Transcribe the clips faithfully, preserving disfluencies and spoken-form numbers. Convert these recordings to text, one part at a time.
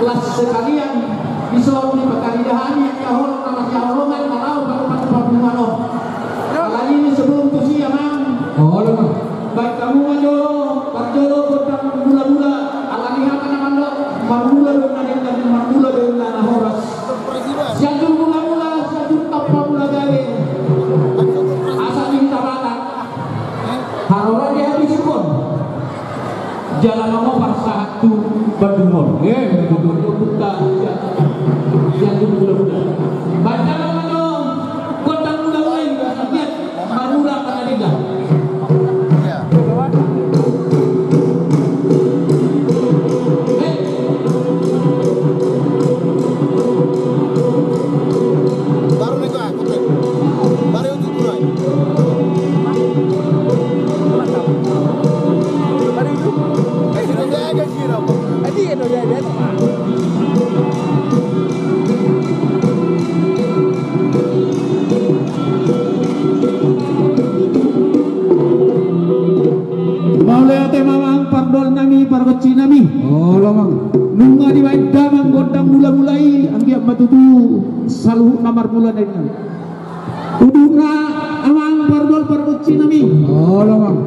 Las sekalian, dison dipakaridahani angka holong na marhaholongan na laho paruparu parbungaon on. Alani i, sebelum tusi, amang, bahen hamu ma jo parjolo gondang mulamula. Alani hata na mandok, marmula do na denggan, marmula do na horas. Sianjur mulamula, sianjur tampa mula gabe. Asa tinta batak. Haroro di habisuhon. Jala na maparsahat tu bandung on. Eh, betul. Buka, ya. Sianjur mulamula. Baca nama dong. Gondang mulamula ini, biasa lihat. Marmula angka na denggan. Mauliate ma, amang, pardol nami, pargonsi nami. Olo, amang. Nunga dibahen damang gondang mulamula i, anggiat ma tutu saluhutna marmula na denggan. Udutna, amang, pardol pargonsi nami. Olo, amang.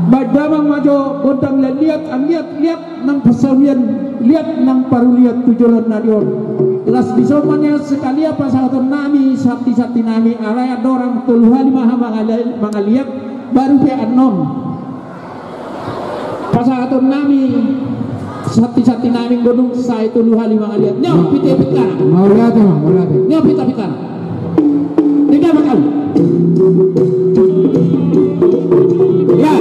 Bahen damang ma jo gondang liat-liat, anggiat liat nang parsaulian, liat nang parulian tu joloan na di on. Las dison ma nian sekalian pasahaton nami santi-santi nami, alai andorang tolu hali ma haha mangaliat, baru pe annon. Pasahaton nami santi-santi nami, godung sae tolu hali mangaliat. Nyo pita-pitana. Mauliate, amang, mauliate. Nyo pita-pitana. Tiga bakal. Ya.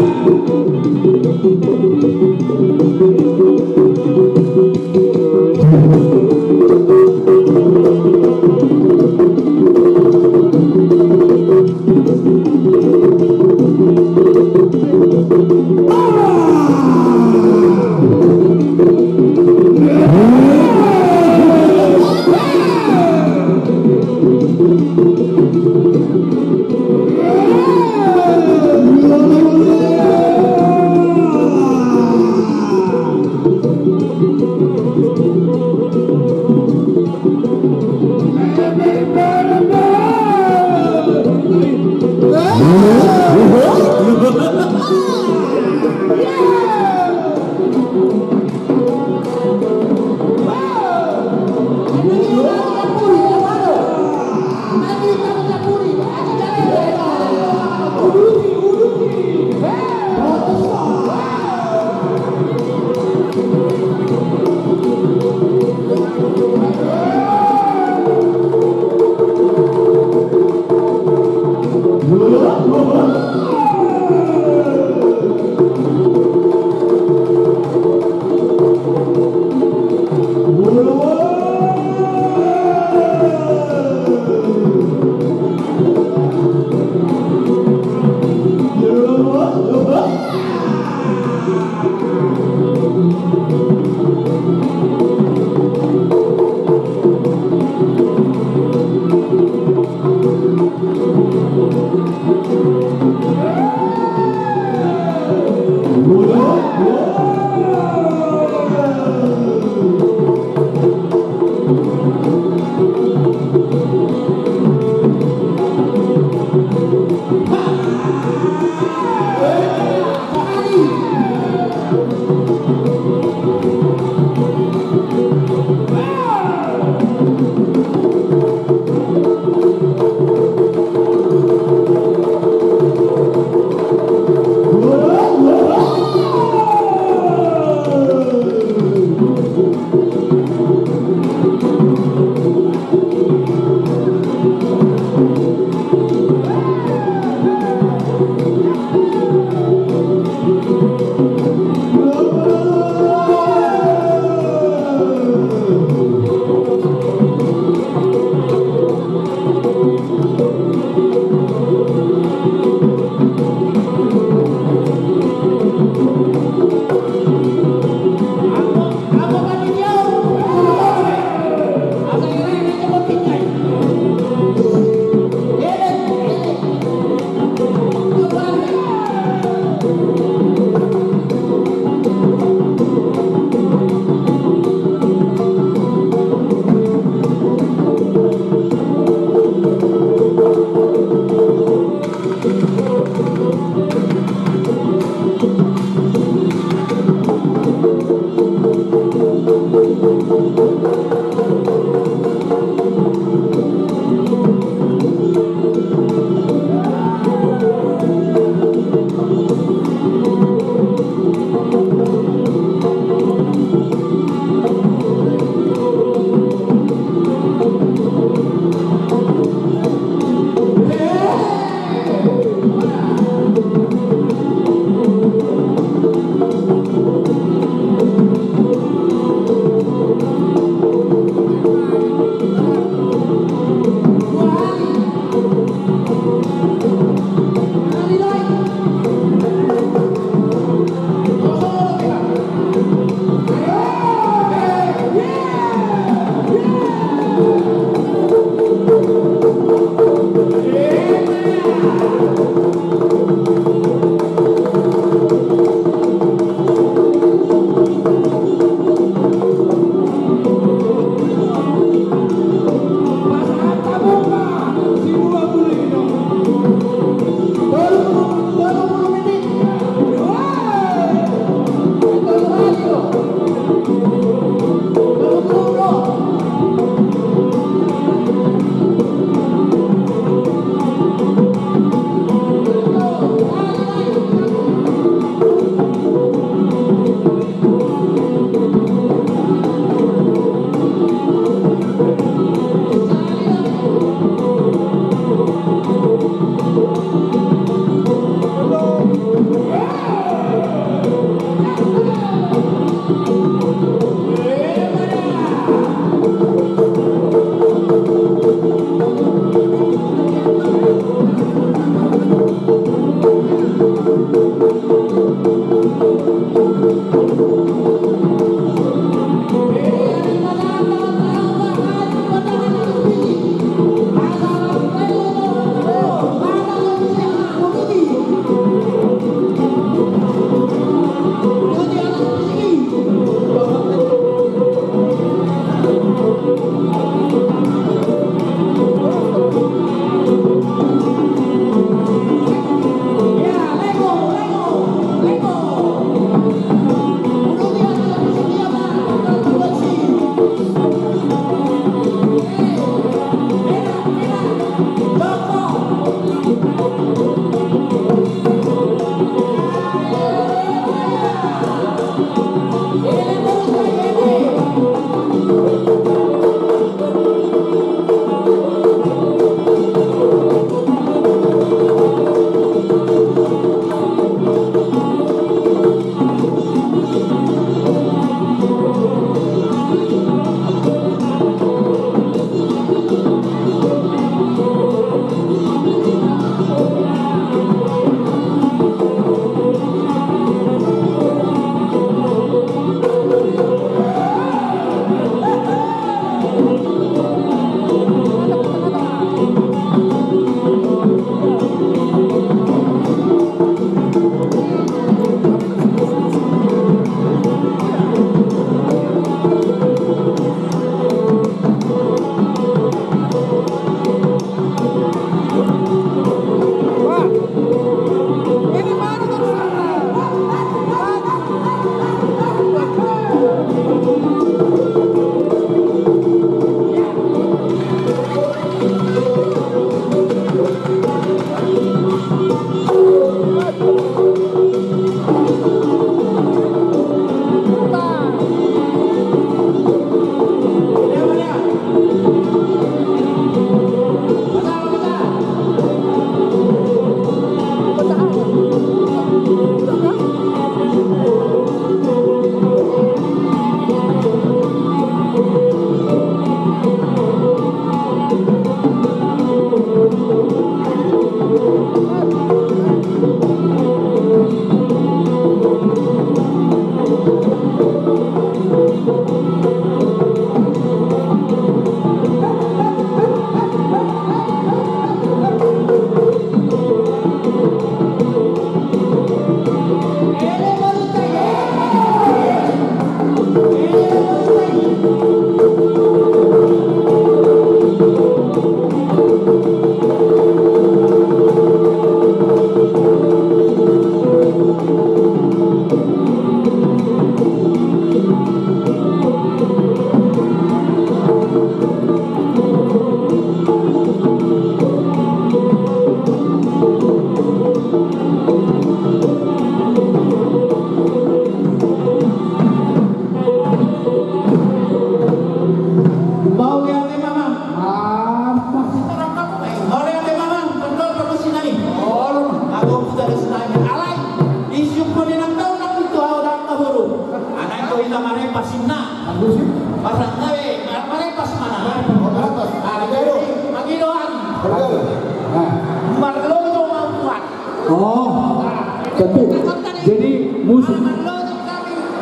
Jadi musik.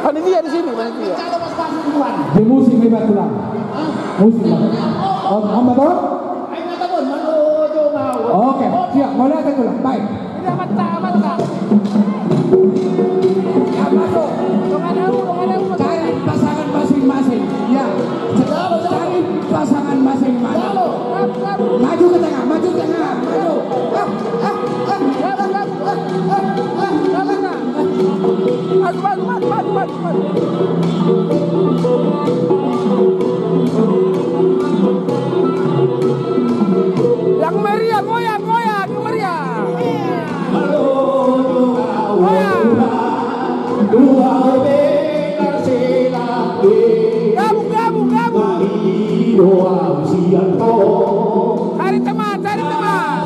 Panitia di sini, panitia. Di musik, hebat, tulang. Musik, Bang. Om, om, apa? Oke, siap. Mulai, tulang. Baik. Ini amat tak, amat tak. Ya, masuk. Cari pasangan masing-masing. Ya. Cari pasangan masing-masing. Maju ke tengah, maju ke tengah, maju. Ah, ah, ah, ah, ah, ah, ah, ah. Maju, maju, maju, maju, maju, maju. Yang meriah, goyang, goyang, yang meriah. Goyang. Gabung, gabung, gabung. Cari teman, cari teman.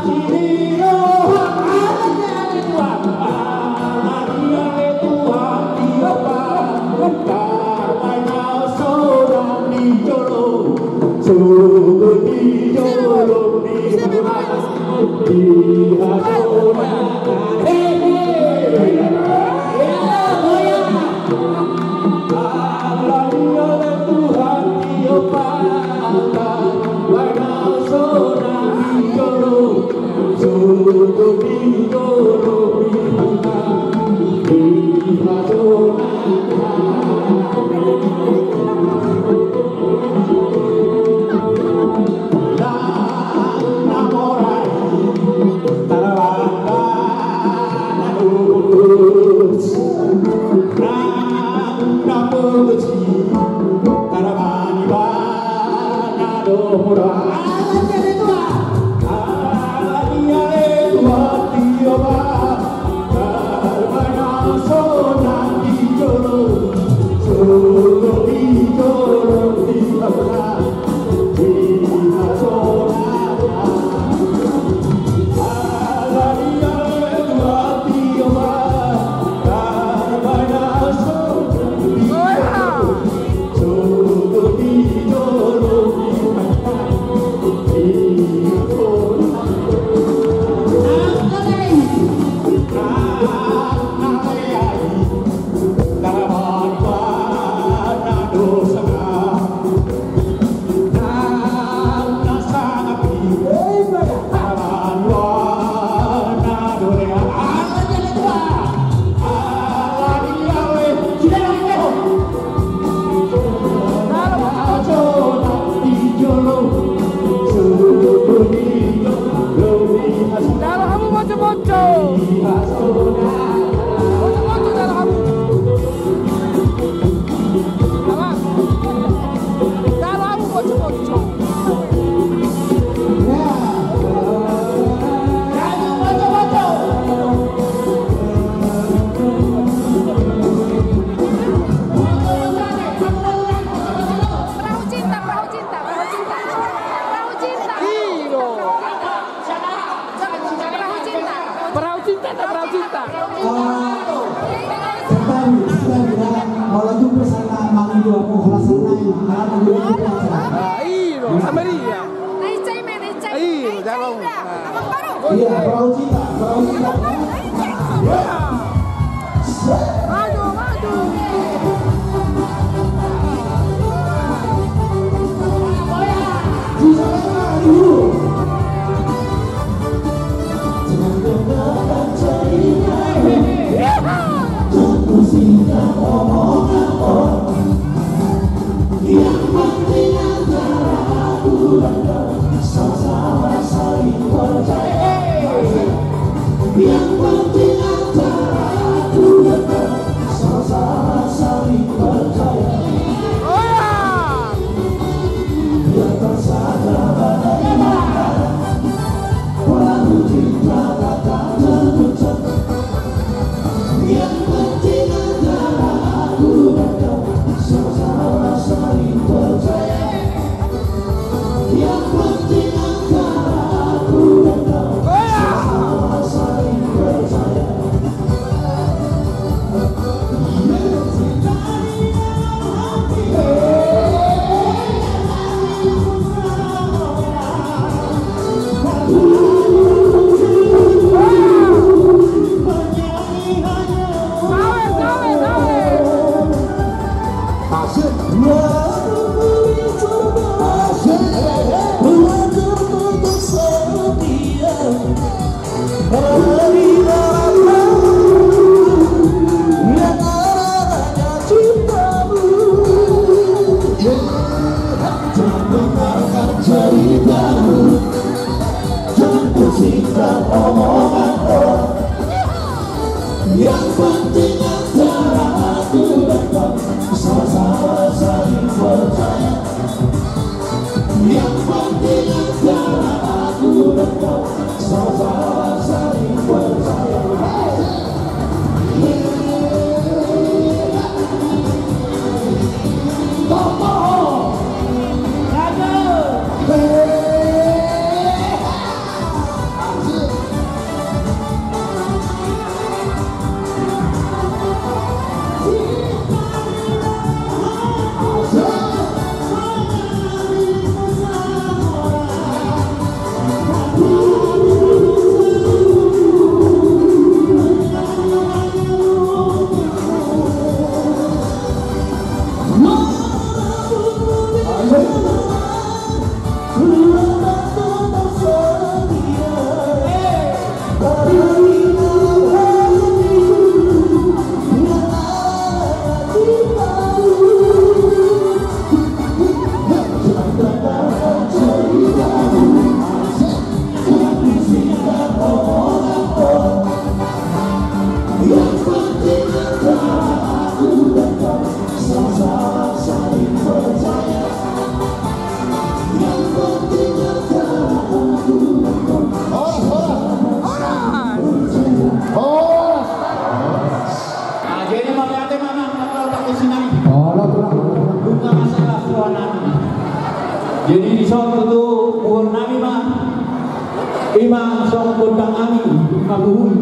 Jalo hamu ponco-ponco. Ponco-ponco jalo hamu. Jalo hamu ponco-ponco. Perahu cinta, perahu cinta, perahu cinta. Perahu cinta. Perahu cinta. Perahu cinta, perahu cinta. Ah, sentabi, sentabi, dah. Kalau jumpa sama Mang Indo, aku rasa naik, malah aku jumpa sama. Ah, iyo, sama dia. Naik cai, men, naik cai. Iyo, naik cai, jalan. Dah. Abang baru. Iya, perahu cinta, perahu cinta. Abang baru, naik cai. Maju, maju. Jadi dison tutu uhurnami ma, ima songon gondangnami, ima buhul.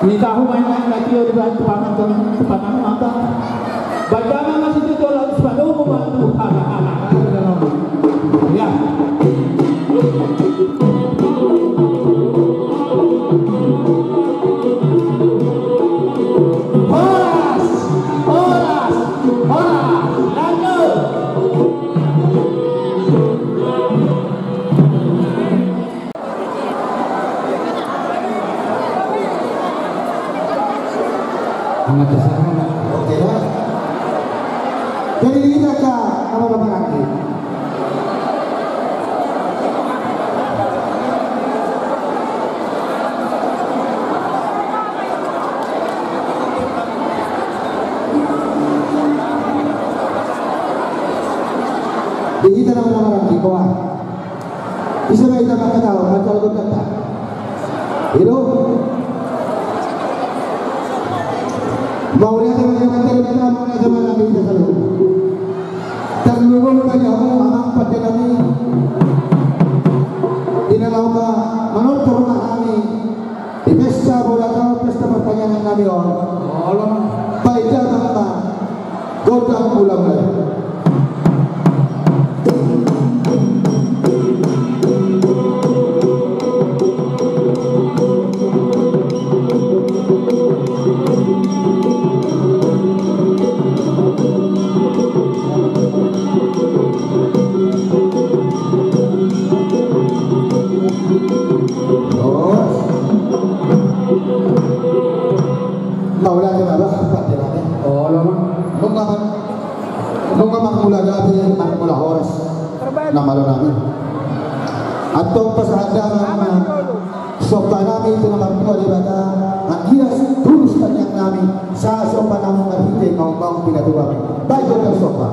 Ni tahu main-main lagi, udah bantu pangan, pangan mata. Baik, jangan masih tutu, lalu sepatu mau bantu. Ya. Horas! Horas! Horas! Lanjut! Angkat ke sana. Oke, ya. Jadi, ini aja, apa-apa nanti. Di hita nama-nama nanti, koa. Ise ma hita mangkatahon, mansai gondang ta. I do. Mauliate ma di Amanta Debata, mauliate ma di hita saluhutna. Tarlumobi ma di hamu amang pandenami. Di na laho ma-, manortor ma hami di pesta bola taon, pesta partangiangan nami on. Olo. Baen damang ma gondang mula-mula. Mauliate ma, bah, pandenami. Olo ma. Nunga ma-, nunga marmula gabe, marmula horas. Na malo nami. Antong pasahat damang ma sombanami tu na martua Debata, anggiat tulus tangiangnami, sahat sombanami marhite maung-maung pinatumami. Baik, gondang somba.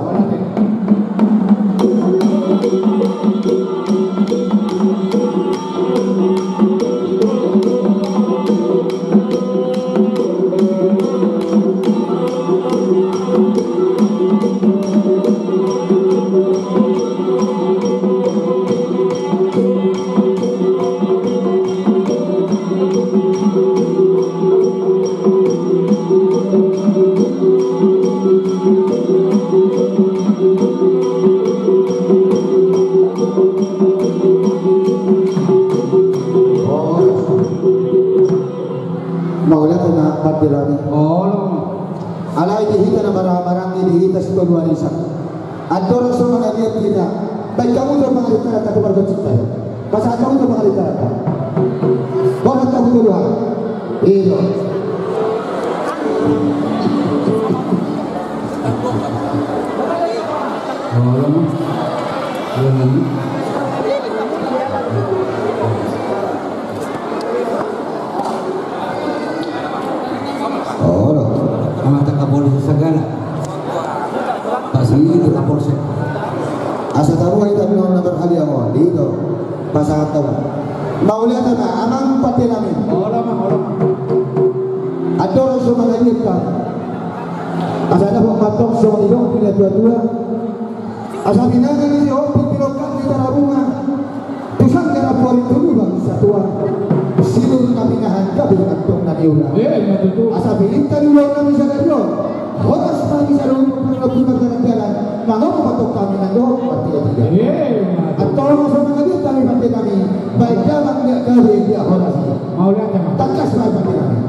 Mauliate ma, pandenami. Olo. Alai di hita na marhahamaranggi, di hita sipaluarisan. Andorang so mangaliat hita, baen hamu jo pangarintaran tu margonsinta. Pasahat hamu jo pangarintaran. Pasahat hamu jo luhar. I do. Olo. Olo. Olo. Amanta Kapolres Sagala. Pak Sili Kapolsek. Asa tabuhai hami na marhaliangan on, i do. Pasahat hamu. Mauliate ma, amang pandenami. Olo ma, olo ma. Andorang so mangaliat hita. Asa dapot ma antong songon nidok ni natua-tua. Asa binanga ni si Hombing, binongkak ni Tarabunga. Tu sanggar ampuari tu lubang satua. Silur na pinahan gabe antong na niula. Eh, ima tutu. Asa pilinta ni ulaon nami sadari on. Horas ma hami saluhut, pangalobi mardalan-dalan. Mangomo ma antong hami nang dohot martiga-tiga. Eh, ima tutu. Antong so mangaliat hami, pandenami. Baen damang, dia gabe, dia horas i. Mauliate ma. Tangkas ma, pandenami.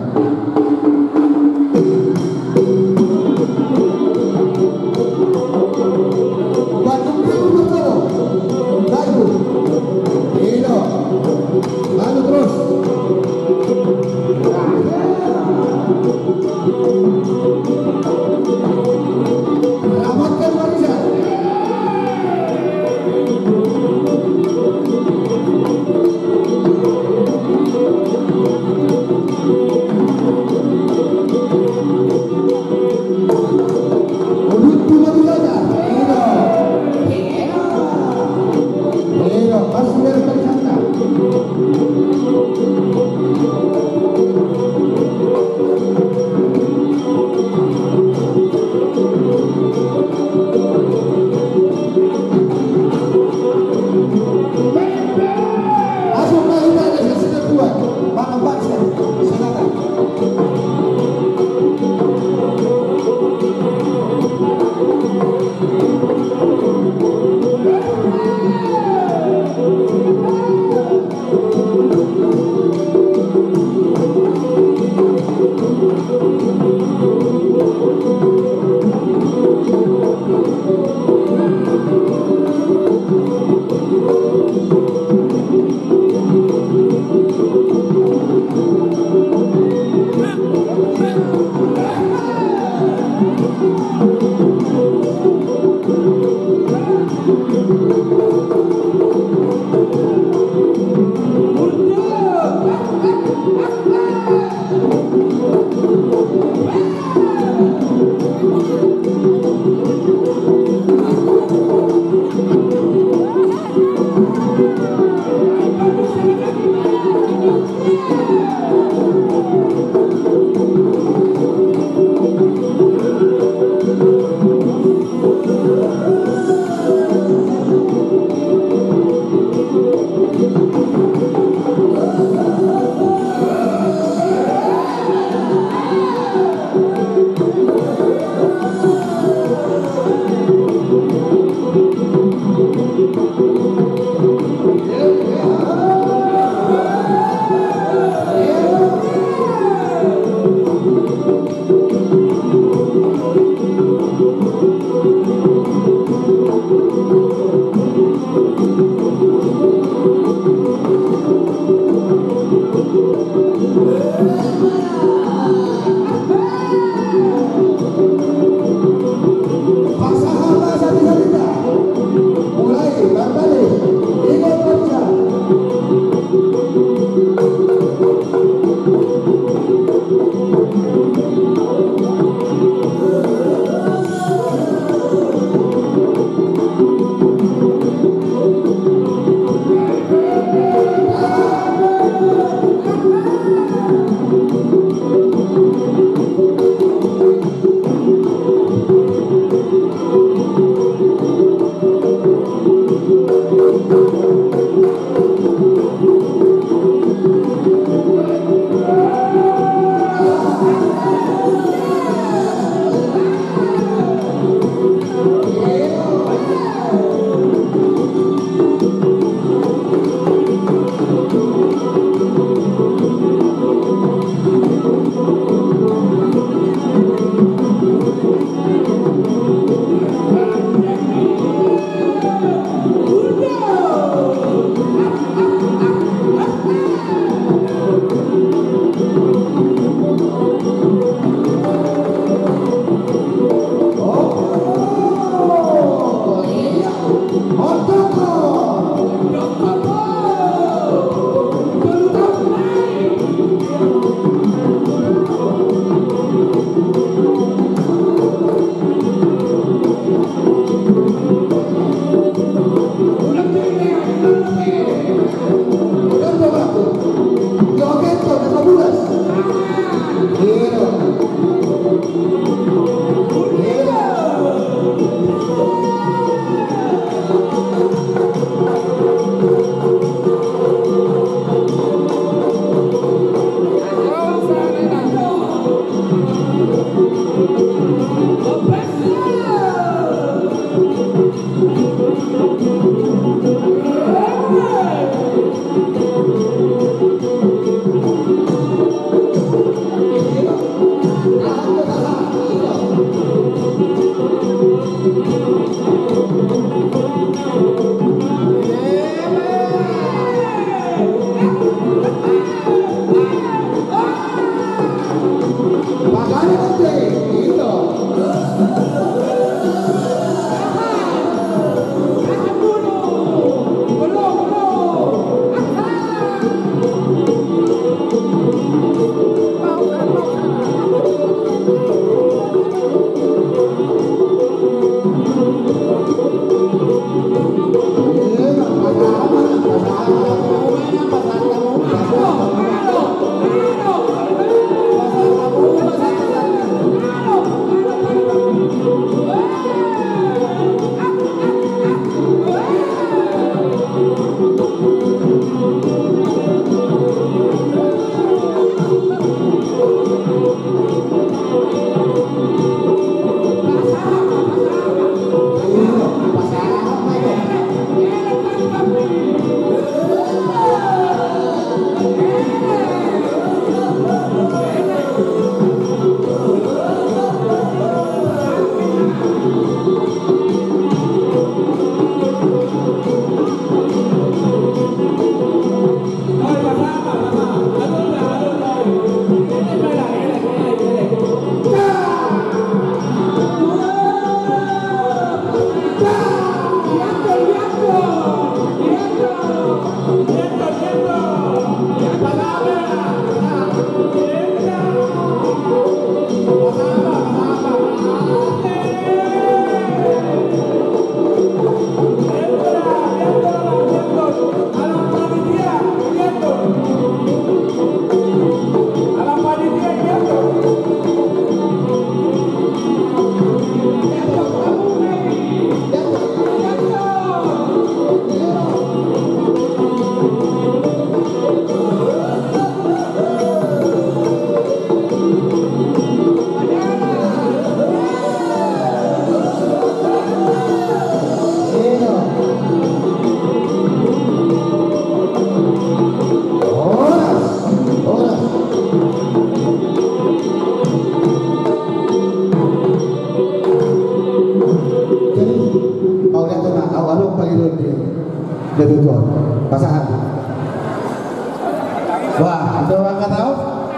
Pasahat. Wah, itu orang kata apa?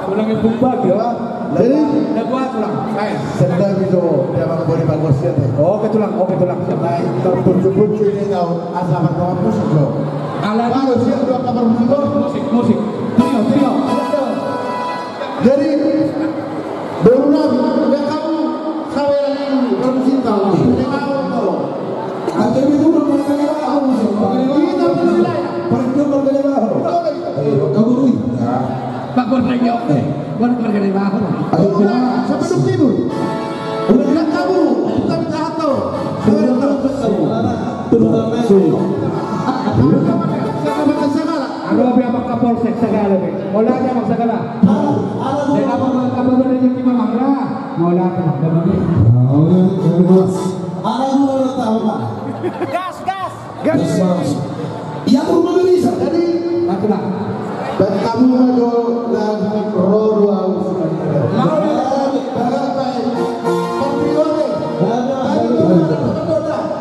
Tulang itu bagi, wah. Jadi, udah buat tulang. Saya. Sedang itu dia mau beri bagusnya tuh. Oke, tulang, oke, tulang. Baik, terpucuk-pucuk ini tahu. Asa berdoa musik, bro. Alat musik, dua kamar musik, bro. Musik, musik. Trio, trio. Jadi, baru nabi, udah tahu, saweran ini, baru cinta, udah tahu, tuh. Ada itu, udah pernah tahu, udah pernah tahu. Kita punya wilayah. Pernah tahu, pernah tahu. Tahu, tahu. Ayo, kabur, wih. Ya. Pak Gordon, ya, oke. Buat keluarga dari Bahor. Ayo, udah, sampai duk tidur. Udah, udah kabur. Kita minta tahu. Saweran tahu. Tuh, tuh, tuh. Aro be Amang Kapolsek Sagala be. Mauliate Amang Sagala. Mauliate Amang. Gas, gas. Gas. Ia pun bisa. Jadi, itulah. Dan kamu mau lagi rodo aus. Mau. Patriotik.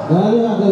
Dari ada.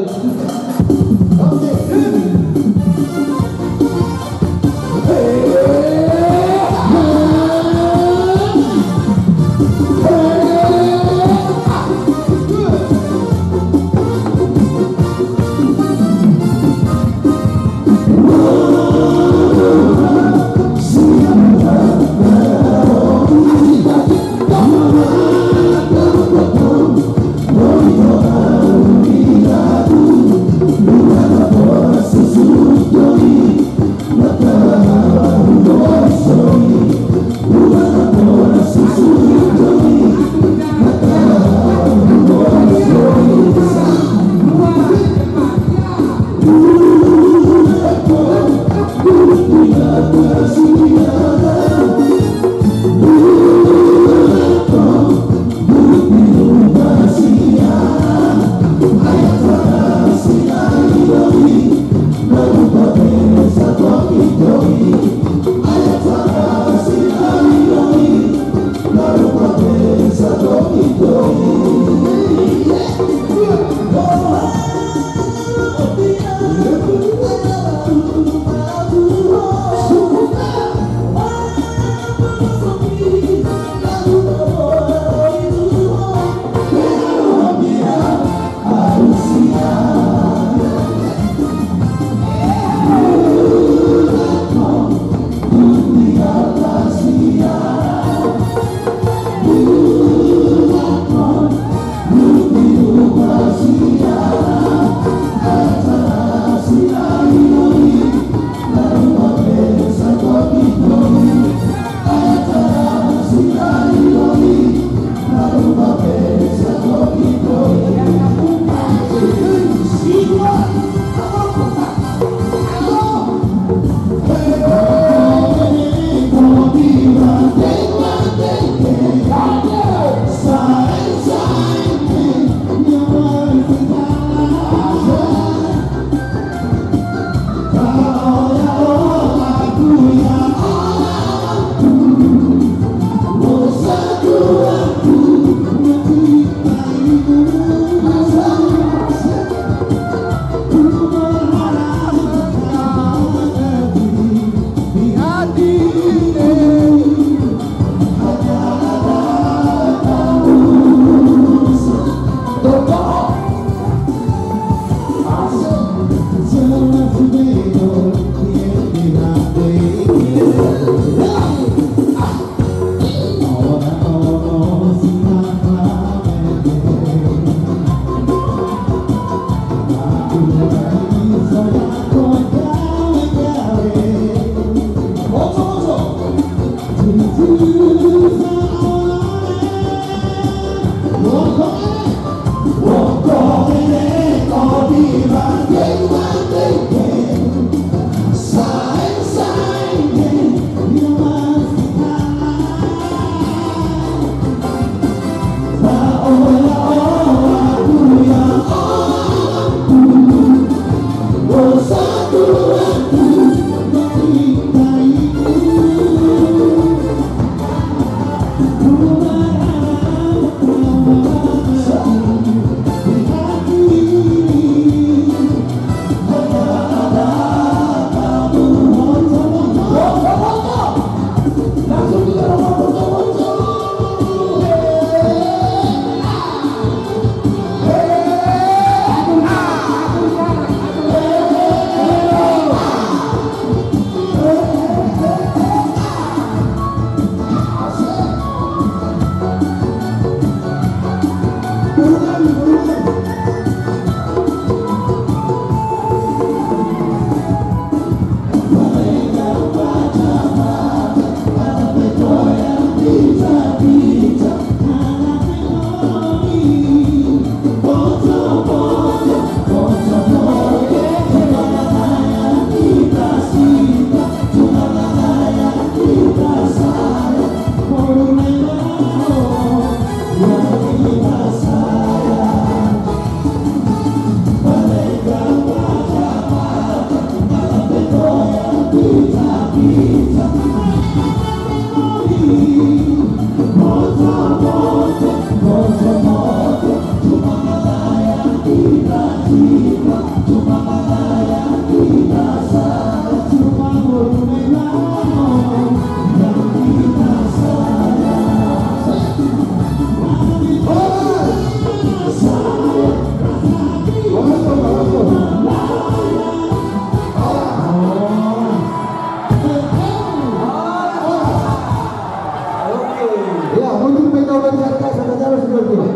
Ia, mundur pe kau dari atas, ada jalan seperti itu.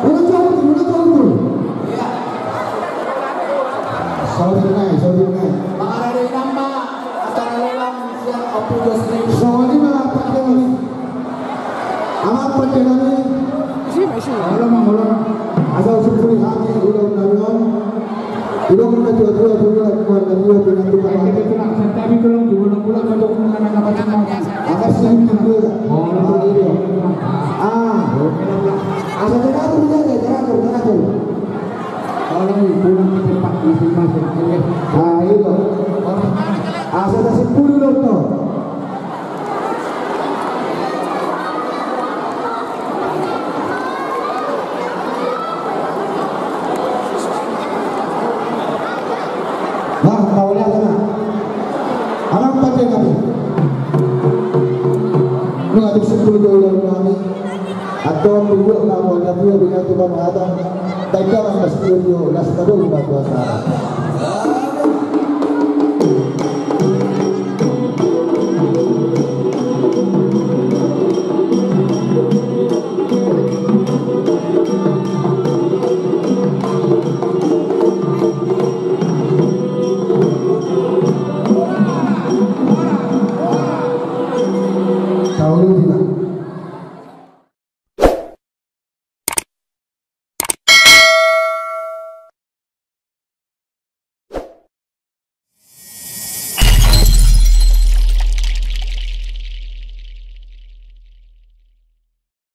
Udah jauh tuh, udah jauh tuh. Sorry, nai, sorry, nai. Mangarade nama acara lelang sian Ompu Joslim. Sorry, Bang, apa dia ini? Amat pakai nami. Isi, isi. Halo, Mang, halo. Asal sepuluh hami, udah, udah, udah. Udah, kita dua, dua, dua, dua, dua, dua, dua, dua. Kita tenang, santai, tolong, dua, dua, dua, dua, dua, dua, dua, dua. Awas, yang kedua. Oh, iya. Ah. Asal teratur, ya, ya, teratur, teratur. Tolong pulang ke tempat masing-masing, oke? Ah, iya. Asal kasih puluh dong, tuh. Nah, kau lihat sana. Anak pakai kami. Nunga tu sepuluh dua ulang kami. Atau duduk na mau ada dua dengan tu bang ada. Baik kawan mas studio, las tabu lima dua satu.